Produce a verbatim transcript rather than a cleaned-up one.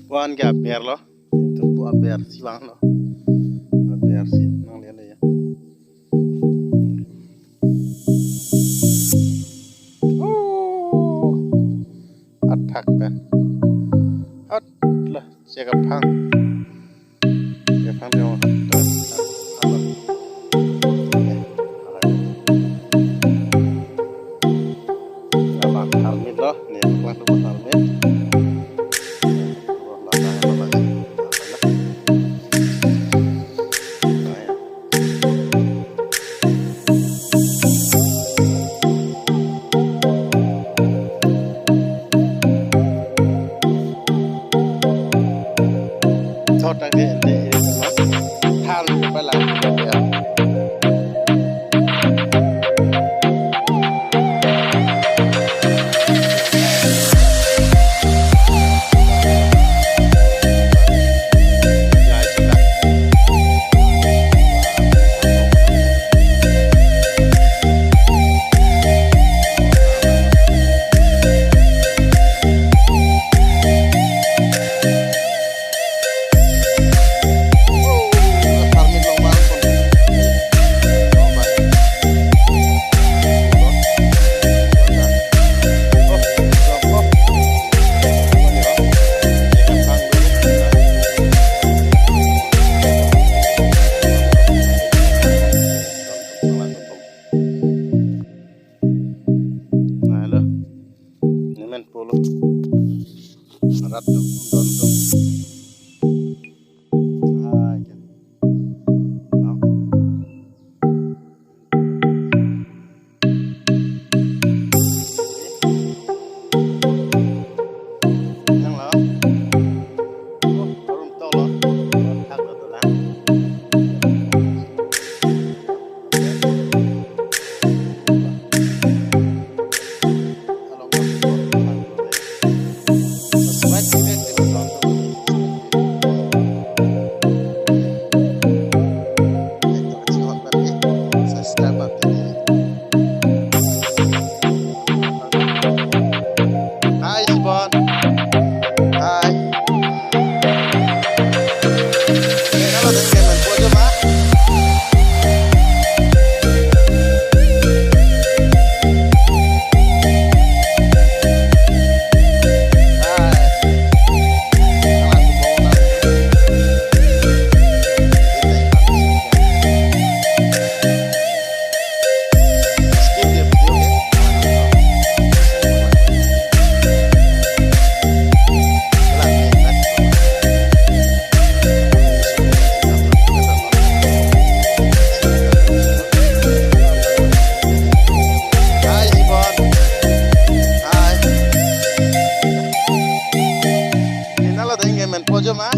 Wan ke aber lo. Itu pu aber si vanglo. Aber si nang lihat ya. Oh. Athak pen. Hot lah, cek aphang. Cek aphang dia. Nabang armit lo, ne kelang tu armit. Thot tang de, de, de, thar lo pa lang ya. Nah, lo. Ini main polo. Rat tu, don tu. Ah, iya. No. Yang lo. Oh, arum tolo. Thak lo tu lang. Hi, Sibon. Hi. Kalau ada yang main polo, Mak. Hi, Sibon. Hi. Ini lo deng main polo, Mak.